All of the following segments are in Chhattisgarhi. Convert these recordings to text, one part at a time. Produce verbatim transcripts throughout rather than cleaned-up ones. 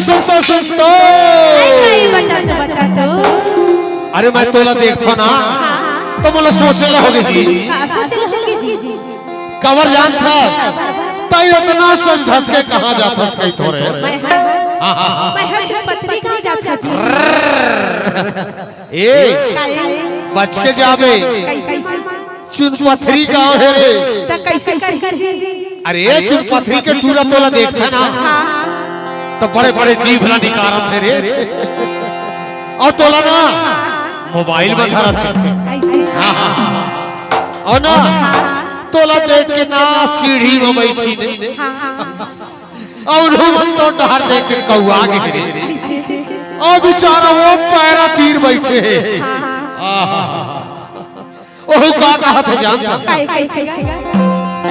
सुन तो, सुन तो। अरे, बता तो, बता तो। अरे, मैं तोला देखथों ना, हाँ। तो मोला सोचे ल होगे जी। हाँ, सोचे ल होगे जी। काबर जानथस? तैं अतना संझ धस के कहाँ जाथस कहिथों रे? मैं हाँ, हाँ, हाँ। मैं हाँ चुन पथरी कहाँ जाथों जी। ए, काहे? बच के जाबे। कैसे? चुन पथरी गाँव हे रे। त कैसे करही जी? अरे, चुन पथरी के टूरा तोला देखथे ना, हाँ। त बड़े-बड़े जीभ ला निकारत हे रे। अउ तोला ना मोबाइल म धरत हे। ऐसे? हाँ, हाँ, हाँ। अउ ना तोला देख के ना सीढ़ी म बइठिन हे। हाँ, हाँ। अउ उहू मन तो डहर देख के कउवा गे रे। ऐसे? अउ बिचारा ओ पैरा तीर बइठे हे। हाँ, हाँ। आहा। ओहू का कहत हे जानथस? काय, काय, काय, काय?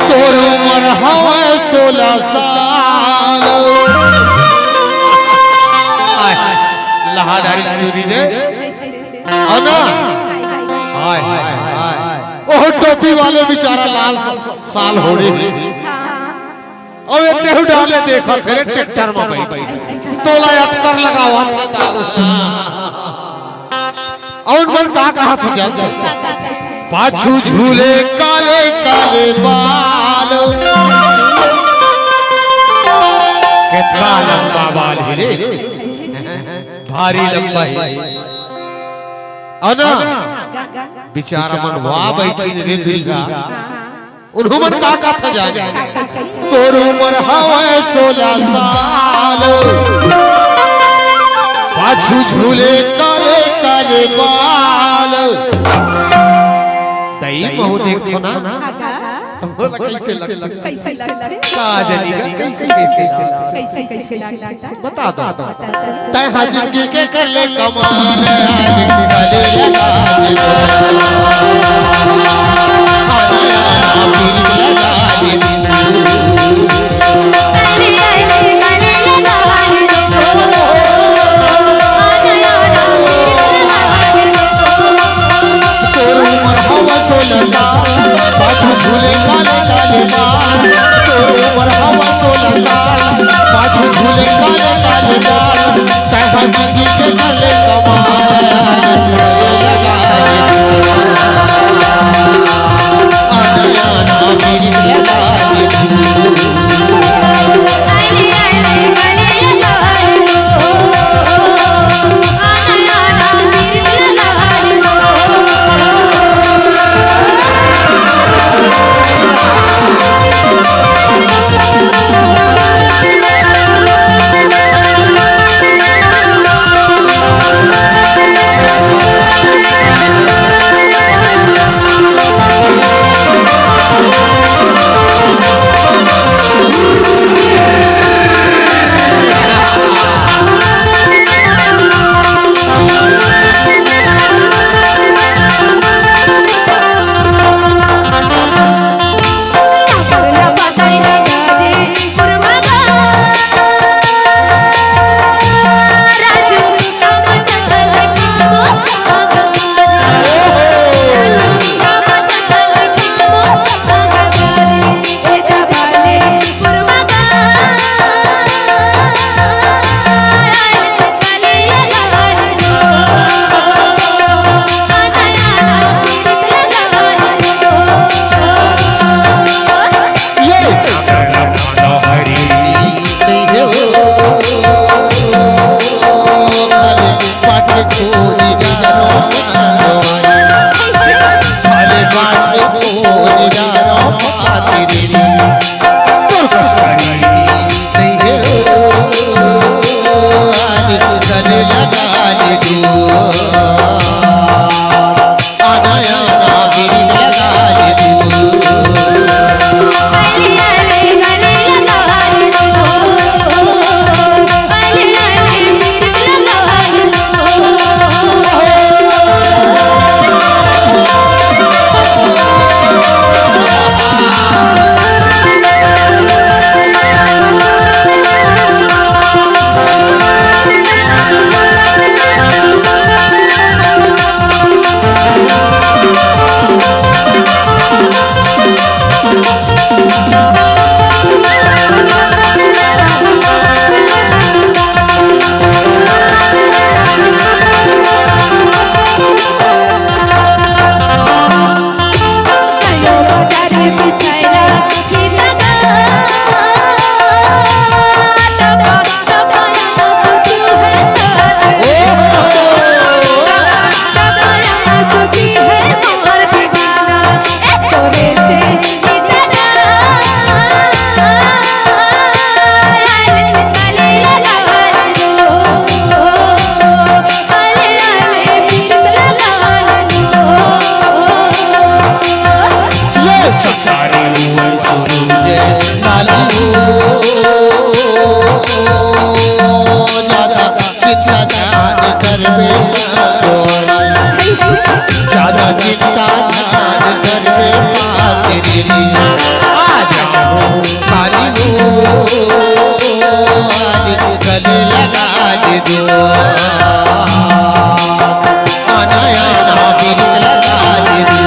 तोर उमर हवय सोलह साल। आय, लहा डारिस टूरी रे। अउ ना? हाय, हाय, हाय। ओह टोपी वाले बिचारा लाल स-, साल होड़े हे। अउ ए तेहू डाले देखत हे रे ट्रैक्टर म बइठ। तोला अटकर लगावत हे ताल। अउ उन मन का कहत हे जानथस? पाछू झूले काले काले बाल। केतना लंबा बाल हे रे, भारी लंबा हे। अउ ना, बिचारा मन वा बइठिन रे दुर्गा। उहू मन का कहत हे जाने? तोर उमर हवय सोलह साल, पाछू झूले काले काले बाल। दई महू देखथों ना, त मोला कइसे लगथे? कइसे लगथे? का जानी गा, कइसे, कइसे लगथे? कइसे, कइसे लगथे? बता दो। तैं हा जिंदगी के कर ले कमाल, आज निकाले लगा दे। आना, आना, पीर लगा दे। तोर उमर हवा सोलह साल, पाछू झूले काले काले बाल। तोर उमर हवा सोलह साल, पाछू झूले काले काले बाल। तैं हा जिंदगी के कर ले कमाल, लगा दे। आना, आना, पीर लगा दे। बेसंगोरी, ज्यादा चिंता झन करबे पातिरी। आ जाहूं काली मोर, गले लगा ले दो। आना आना बिरिक लगा ले दो।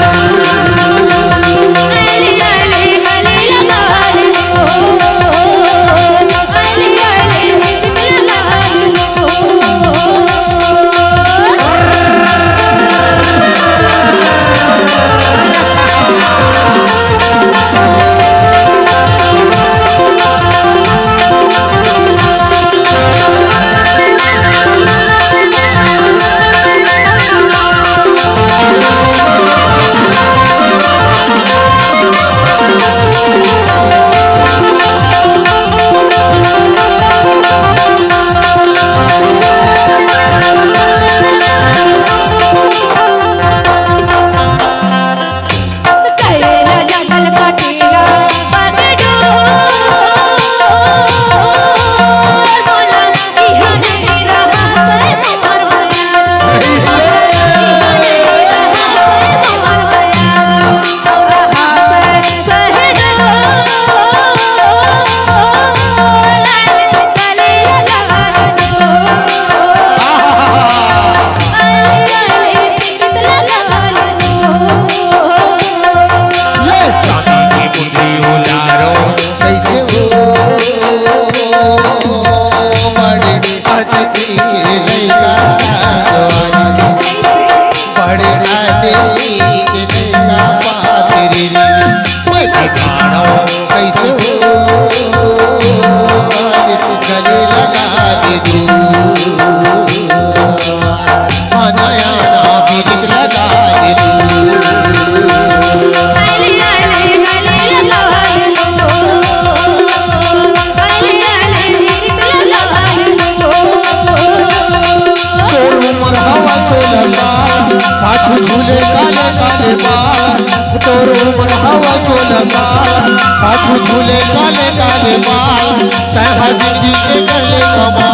बड़े आदमी के लइका पातरी रे, मैं बिगाड़ो कैसे हो, गले लगा दे दू। आना आना बिरिक लगा दे दू। तोर उमर हवा सोलह साल, पाछू झूले काले काले बाल। तोर उमर हवा सोलह साल, पाछू झूले काले काले बाल। तैं हा जिंदगी के कर ले कमाल।